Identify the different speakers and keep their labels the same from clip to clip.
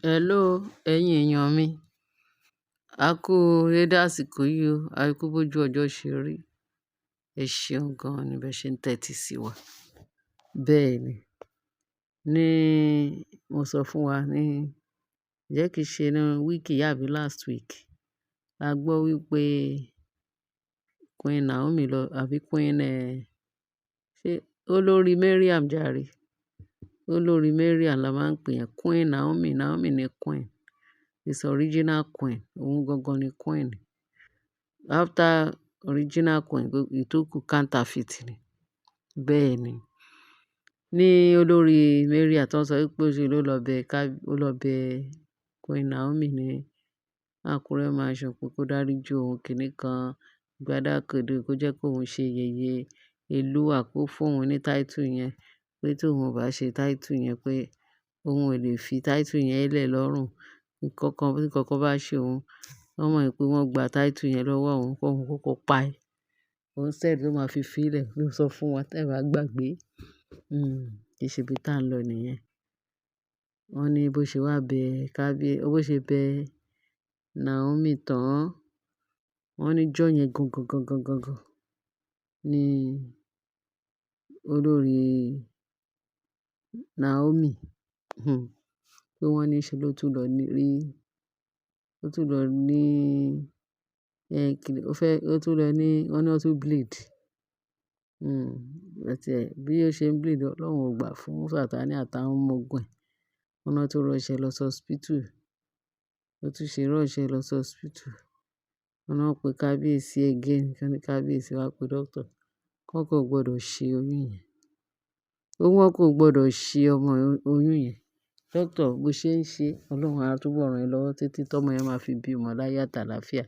Speaker 1: Hello, ẹ̀yin èèyàn mi. A kú dédé àsìkò yìí o. A kú bójú ọjọ́ ṣe rí. Ẹ ṣeun gan ni bẹ ṣe ń tẹ́tí sí wa. Bẹ́ẹ̀ ni, ní mo sọ fún wa ní, jẹ́ kí í ṣe ní week yìí àbí last week. A gbọ́ wípé Queen Naomi lọ àbí Queen, ṣé olórí Mariam jàre. Olórí Mariam la máa ń pè é. Queen Naomi, Naomi ni Queen. It's original Queen. Òun gangan ni Queen. After original Queen, ìtókù counterfeit ni. Bẹ́ẹ̀ ni. Ní olórí Mariam tó ń sọ wípé ó ṣe ló lọ bẹ ká, ó lọ bẹ Queen Naomi ní Àkúrẹ́ mansion pé kó dáríji òun kìíní kan, gbádàkọ́dọ̀ kó jẹ́ kó òun ṣe yèyé Elúwà kó fún òun ní title yẹn, pé tí òun ò bá ṣe title yẹn pé òun ò lè fi title yẹn lẹ̀ lọ́rùn. Nǹkan tí nǹkan bá ṣe òun, wọ́n mọ̀ pé wọ́n gba title yẹn lọ́wọ́ òun kó òun kókó pa ẹ́. Instead ló máa fi fi lẹ̀ ló sọ fún wa tí ẹ bá gbàgbé. Kì í ṣe ibi tí à ń lọ nìyẹn. Wọ́n ní bó ṣe wá bẹ bó ṣe bẹ Naomi tán, wọ́n ní jọ́ yẹn gan gan gan gan gan ní olórí Naomi, pé wọ́n ní ṣe ló tún lọ ní rí, ó tún lọ ní, kí ó fẹ́, ó tún lọ ní, wọ́n ní ó tún bleed. Àti ẹ, bí ó ṣe ń bleed, Ọlọ́run ò gbà fún Sataní àtàwọn ọmọ ogun ẹ̀. Wọ́n náà tún rush ẹ lọ sí hospital. Ó tún ṣe rush ẹ lọ sí hospital. Wọ́n náà pe kábíyèsí again. Wọ́n ní kábíyèsí wá pe doctor. Kọ́kọ́ gbọdọ̀ ṣe oyún yẹn. Wọ́n kò gbọdọ̀ ṣe ọmọ oyún yẹn. Doctor bó ṣe ń ṣe, Ọlọ́run á túbọ̀ ràn ẹ́ lọ́wọ́ títí tọ́mọ yẹn máa fi bímọ láyọ̀ àti àlàáfíà.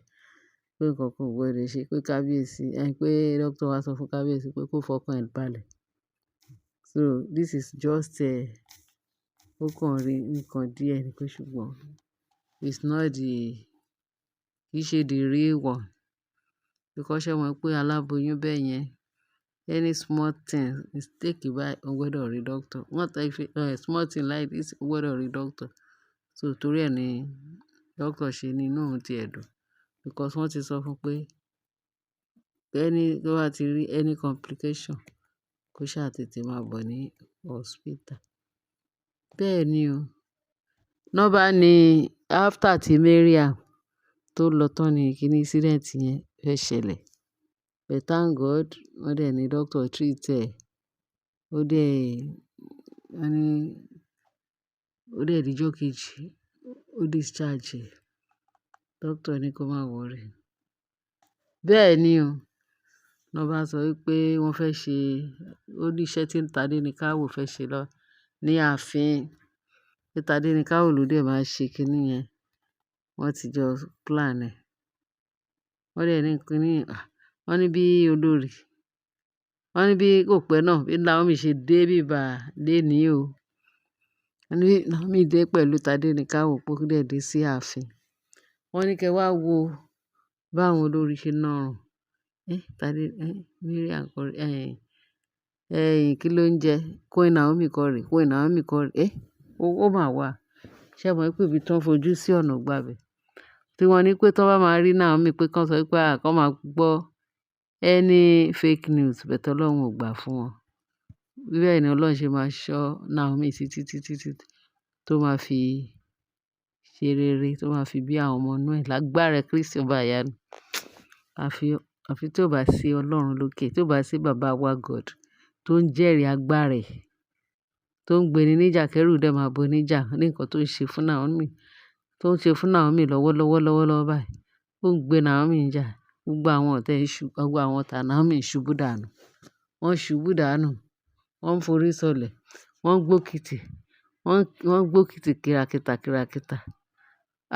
Speaker 1: Pé nǹkan kan ò gbọdọ̀ ṣe, pé kábíyèsí, pé doctor wá sọ fún kábíyèsí pé kó fọkàn ẹ̀ balẹ̀. So this is just, ó kàn rí nǹkan díẹ̀ ní pé ṣùgbọ́n it's not the, kì í ṣe the real one. Because ṣé mọ̀ pé aláboyún bẹ́ẹ̀ yẹn, any small thing, mistake báyìí, ó gbọdọ̀ rí doctor. Not if, small thing like this, ó gbọdọ̀ rí doctor. So torí ẹ ní doctor ṣe ní inú òun ti ẹ̀ dùn. Because wọ́n ti sọ fún pé any tó bá ti rí any complication, kó ṣá tètè máa bọ̀ ní hospital. Bẹ́ẹ̀ ni o. Ná bá ní after tí Mariam tó lọ tán ní kíní incident yẹn fẹ́ ṣẹlẹ̀. But thank God, wọ́n dẹ̀ ní doctor treat ẹ̀. Ó dẹ̀, wọ́n ní, ó dẹ̀ di ọjọ́ kejì, ó discharge ẹ̀. Doctor ní kó má worry. Bẹ́ẹ̀ ni o. Ná bá sọ wípé wọ́n fẹ́ ṣe, ó ní iṣẹ́ tí Tadenikawo fẹ́ ṣe lọ ní ààfin. Pé Tadenikawo ló dẹ̀ máa ṣe kíní yẹn. Wọ́n ti jọ plan ẹ̀. Wọ́n dẹ̀ ní kíní, wọ́n ní bí olórí, wọ́n ní bí kò pẹ́ náà bí Naomi ṣe dé bíbà léni o. Wọ́n ní Naomi dé pẹ̀lú Tadenikawo pé ó dẹ̀ dé sí ààfin. Wọ́n ní kí ẹ wá wo báwọn olórí ṣe nàrùn. Tade, Mariam kọ́, kí ló ń jẹ? Queen Naomi kọ́ rè, Queen Naomi kọ́ rè. Ó máa wà. Ṣé ẹ mọ̀ pé ibi tí wọ́n fojú sí ọ̀nà gbà bẹ? Tí wọ́n ní pé tí wọ́n bá máa rí Naomi pé kí wọ́n sọ wípé à kí wọ́n máa gbọ́ any fake news, but Ọlọ́run ò gbà fún wọn. Bẹ́ẹ̀ ni Ọlọ́run ṣe máa ṣọ́ Naomi títí, títí, títí tó máa fi ṣe rere, tó máa fi bí àwọn ọmọ inú ẹ̀ lágbára Kristi ọba ìyanu. Àfi, àfi tí ó bá sí Ọlọ́run lókè, tí ó bá sí bàbá wa God tó ń jẹ́rìí agbára ẹ̀, tó ń gbé ní níjà kẹ́rù dẹ̀ máa bo níjà ní nǹkan tó ń ṣe fún Naomi, tó ń ṣe fún Naomi lọ́wọ́lọ́wọ́ lọ́wọ́lọ́wọ́ báyìí. Ó ń gbé Naomi níjà. Gbogbo àwọn ọ̀tá ẹ̀ ṣú, gbogbo àwọn ọ̀tá Naomi ṣubú dànù. Wọ́n ṣubú dànù. Wọ́n ń forí sọlẹ̀. Wọ́n ń gbókìtì. Wọ́n ń gbókìtì kìràkìtà kìràkìtà.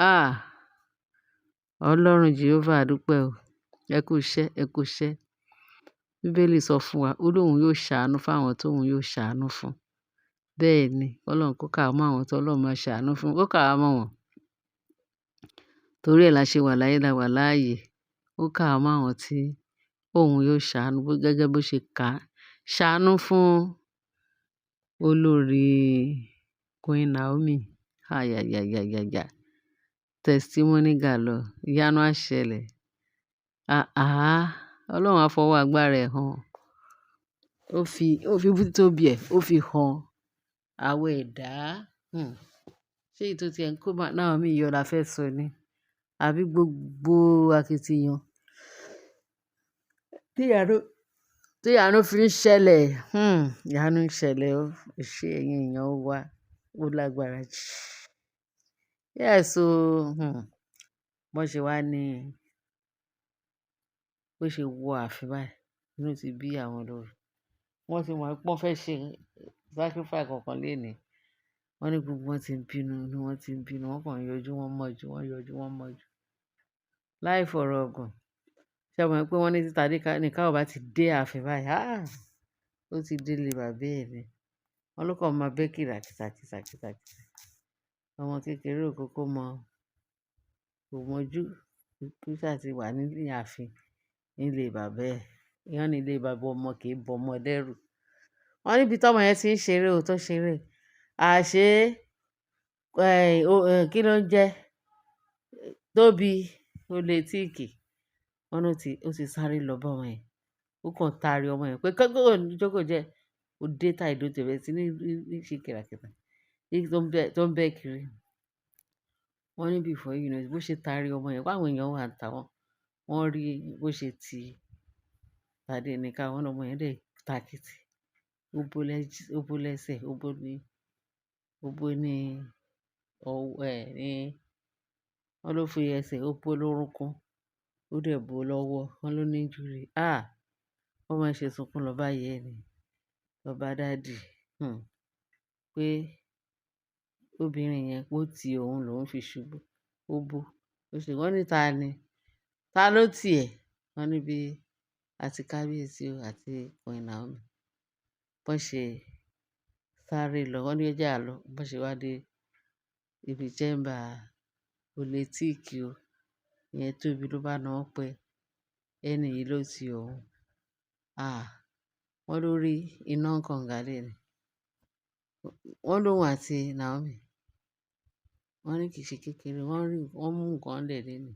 Speaker 1: Ah! Ọlọ́run Jehovah a dúpẹ́ o. Ẹ kú iṣẹ́, ẹ kú iṣẹ́. Bíbélì sọ fún wa, ó lóhun yóò ṣàánú fún àwọn tó òun yóò ṣàánú fún. Bẹ́ẹ̀ ni, Ọlọ́run kó ká mọ́ àwọn tó Ọlọ́run máa ṣàánú fún, kó ká mọ́ wọn. Torí ẹ la ṣe wà láyé la wà láàyè. Ó ká mọ́ àwọn tí òun yóò ṣàánú gẹ́gẹ́ bó ṣe ká ṣàánú fún olórí Queen Naomi. Ayayayayaya. Testimony galore. Ìyanu á ṣẹlẹ̀. Àhá! Ọlọ́run á fọwọ́ agbára ẹ̀ hàn. Ó fi títóbi ẹ̀, ó fi hàn àwọn ẹ̀dá. Ṣé èyí tó ti ẹ̀ ń kó Naomi yọ la fẹ́ sọ ni? Àbí gbogbo akitiyan tí ìyanu fi ń ṣẹlẹ̀. Ìyanu ń ṣẹlẹ̀ o. Ṣé ẹ̀yin èèyàn wa ó lágbára jù. Yes o. Bó ṣe wá ní, bó ṣe wọ ààfin báyìí, inú ti bí àwọn olórí. Wọ́n ti mọ̀ pé wọ́n fẹ́ ṣe sacrifice kankan léèní. Wọ́n ní gbogbo wọn tí ń bínú, inú wọn tí ń bínú, wọ́n kàn yọjú, wọ́n mọ̀jú, wọ́n yọjú, wọ́n mọ̀jú. Láì fọ̀rọ̀ gùn. Ṣé o mọ̀ pé wọ́n ní tí Tadenikawo bá ti dé ààfin báyìí, ah! Ó ti dé ilé bàbá ẹ̀ ni. Wọ́n ló kàn máa bẹ́ kìrà kìtà kìtà kìtà kìtà. Ọmọ kékeré ò kókó mọ̀, kò mọ̀jú. Kó ṣà ti wà ní ààfin nílé bàbá ẹ̀. Wọ́n ní ilé bàbá ọmọ kì í bọ ọmọ lẹ́rù. Wọ́n ní ibi tí ọmọ yẹn tí ń ṣeré o tó ṣeré. Àṣé, kí ló ń jẹ́? Tóbi Oletíìkì. Wọ́n ní ó ti sáré lọ bá ọmọ yẹn. Ó kàn taari ọmọ yẹn pé kó jókòó jẹ́. Ó dé tá ìdó tẹ̀bẹ̀ sí ní ṣe kìràkìtà. Ní tó ń bẹ́ kiri. Wọ́n ní before you know it, bó ṣe taari ọmọ yẹn, pé àwọn èèyàn wà níta wọ́n. Wọ́n rí bó ṣe ti Tadenikawo, wọ́n ní ọmọ yẹn dẹ̀ tàkìtì. Ó bó lẹ́sẹ̀, ó bó ní ọwọ́ ẹ̀ ní, wọ́n ló fi ẹsẹ̀, ó bó lórúnkún, ó dẹ̀ bó lọ́wọ́, wọ́n ló ní injury. Ah! Bọ́mọ yẹn ṣe sunkún lọ bá ìyá ẹ̀ ni. Lọ bá daddy. Pé obìnrin yẹn pé ó ti òun lòún fi ṣubú. Ó bó. Ó ṣe, wọ́n ní ta ni? Ta ló tì ẹ́? Wọ́n ní bí àti kábíyèsí o àti Queen Naomi. Bọ́n ṣe sáré lọ, wọ́n ní ó jẹ́ àlọ́. Bọ́n ṣe wá dé ibi chamber Oletíìkì o. Ìyẹn Tóbi ló bá náwó pé ẹni yìí ló ti òun. Ah! Wọ́n ló rí iná kànga léni. Wọ́n lóun àti Naomi. Wọ́n ní kì í ṣe kékeré, wọ́n rí, wọ́n mú nǹkan lẹ̀ léni.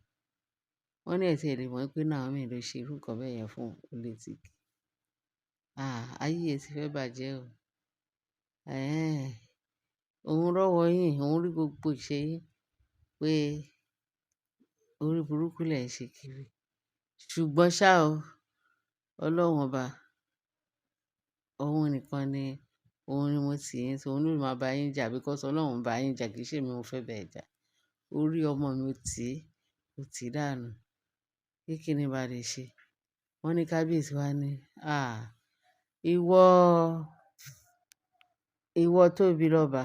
Speaker 1: Wọ́n ní ẹ tí ẹ lè mọ̀ pé Naomi ló ṣe irú nǹkan bẹ́ẹ̀ yẹn fún Oletíìkì. Ah! Ayé ẹ ti fẹ́ bàjẹ́ o. Ẹ̀hẹn. Òun rọ́wọ́ yín, òun rí gbogbo ìṣe yín pé orí burúkú lẹ̀ ń ṣe kiri. Ṣùgbọ́n ṣá o, Ọlọ́run ọba, òun nìkan ni, òun ni mo tì yín, òun ló máa bá yín jà because Ọlọ́run ń bá yín jà, kì í ṣe èmi mo fẹ́ bá ẹ jà. Orí ọmọ mi ó ti dànù. Pé kí ni bá lè ṣe? Wọ́n ní kábíyèsí wá ní, "Ah! Ìwọ, ìwọ Tóbi lọ́ba.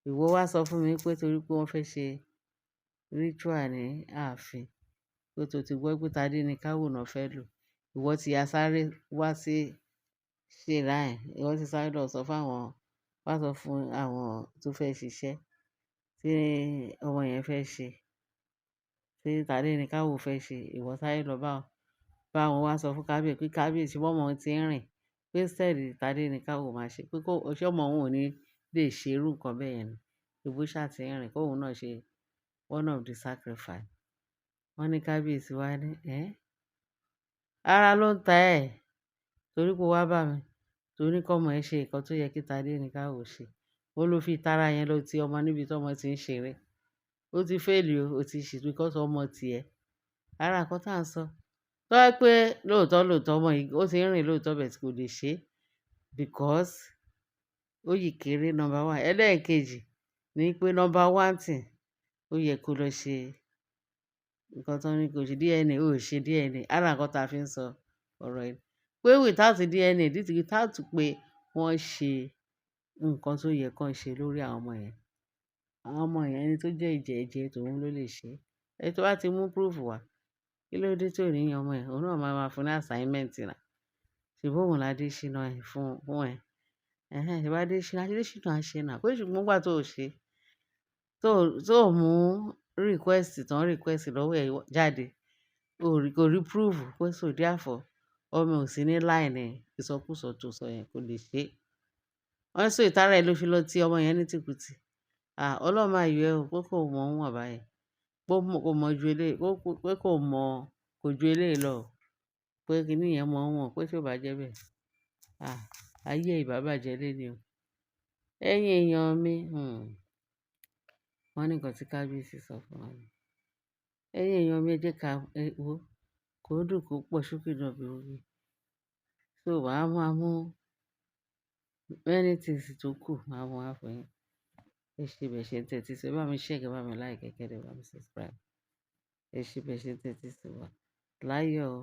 Speaker 1: Ìwọ wá sọ fún mi pé torí pé wọ́n fẹ́ ṣe ritual ní ààfin, pé tó ti gbọ́ pé Tadenikawo náà fẹ́ lò. Ìwọ ti ya sáré wá sí shrine, ìwọ ti sáré lọ sọ fún àwọn, wá sọ fún àwọn tó fẹ́ ṣiṣẹ́ tí ọmọ yẹn fẹ́ ṣe, tí Tadenikawo fẹ́ ṣe. Ìwọ sáré lọ bá wọn wá sọ fún kábíyèsí pé kábíyèsí bọ́mọ tí ń rìn, pé instead Tadenikawo máa ṣe, pé kó, ṣé ọmọ òun ò ní lè ṣe irú nǹkan bẹ́ẹ̀ yẹn ni. Pé bó ṣá ti ń rìn, kó òun náà ṣe one of the sacrifice." Wọ́n ní kábíyèsí wá ní, "Ẹ́! Ara ló ń ta ẹ́ torí pé o wá bá mi, torí kí ọmọ ẹ ṣe nǹkan tó yẹ kí Tadenikawo ṣe. Ó ló fi ìtara yẹn lọ ti ọmọ níbi tí ọmọ tí ń ṣeré. Ó ti fail o, ó ti ṣì because ọmọ ti ẹ." Ara nǹkan tí à ń sọ. Tó bá jẹ́ pé lóòótọ́ lóòótọ́ ọmọ yìí ó ti ń rìn lóòótọ́ but kò lè ṣe because ó yìí kéré number one. Ẹlẹ́ẹ̀kejì ní pé number one thing, ó yẹ kó lọ ṣe nǹkan tó ní kó ṣe DNA, ó ṣe DNA. Ara nǹkan tí a fi ń sọ ọ̀rọ̀ yìí. Pé without DNA, without pé wọ́n ṣe nǹkan tó yẹ kó ṣe lórí àwọn ọmọ yẹn. Àwọn ọmọ yẹn ẹni tó jẹ́ ìjẹ ẹ̀jẹ̀ tòun ló lè ṣe. Ẹni tó bá ti mú proof wá, kí ló dé tí ò ní yan ọmọ ẹ̀? Òun náà máa máa fún ní assignment náà. Ṣèbí òun l'Adéṣínà ẹ̀ fún ẹ. Ẹ̀hẹn, ṣe bá Adéṣínà, Adéṣínà á ṣe náà. Pé ṣùgbọ́n ìgbà tó ò ṣe, tó mú request tán request lọ́wọ́ ẹ jáde, o rí, kò rí proof pé so therefore ọmọ ò sí ní line ìsọkúsọ tó sọ yẹn kò lè ṣe. Wọ́n ní so ìtara ẹ ló fi lọ tí ọmọ yẹn ní tìkùtì. Ah, Ọlọ́run máa yọ ẹ́ o, pé kò mọ̀ wọ́n báyìí. Pé kò mọ̀ ju eléyìí, pé kò mọ̀, kò ju eléyìí lọ. Pé kíní yẹn mọ̀ wọ́n, pé tí ó bá jẹ́ bẹ́ẹ̀. Ah, ayé ẹ ìbá bàjẹ́ léni o. Ẹ̀yin èèyàn mi, wọ́n ní nǹkan tí kábíyèsí sọ fún wa ni. Ẹ̀yin èèyàn mi, ẹ jẹ́ ká wo, kó dùn kó pọ̀ ṣókí náà bí omi. So màá máa mú many things tó kù, màá mú wá fún yín. Ẹ ṣé bẹ́ẹ̀ ṣe ń tẹ́tí sí. Ẹ bá mi share, kẹ́ bá mi like, kẹ́ dẹ̀ bá mi subscribe. Ẹ ṣé bẹ́ẹ̀ ṣe ń tẹ́tí sí wa. Láyọ̀ o.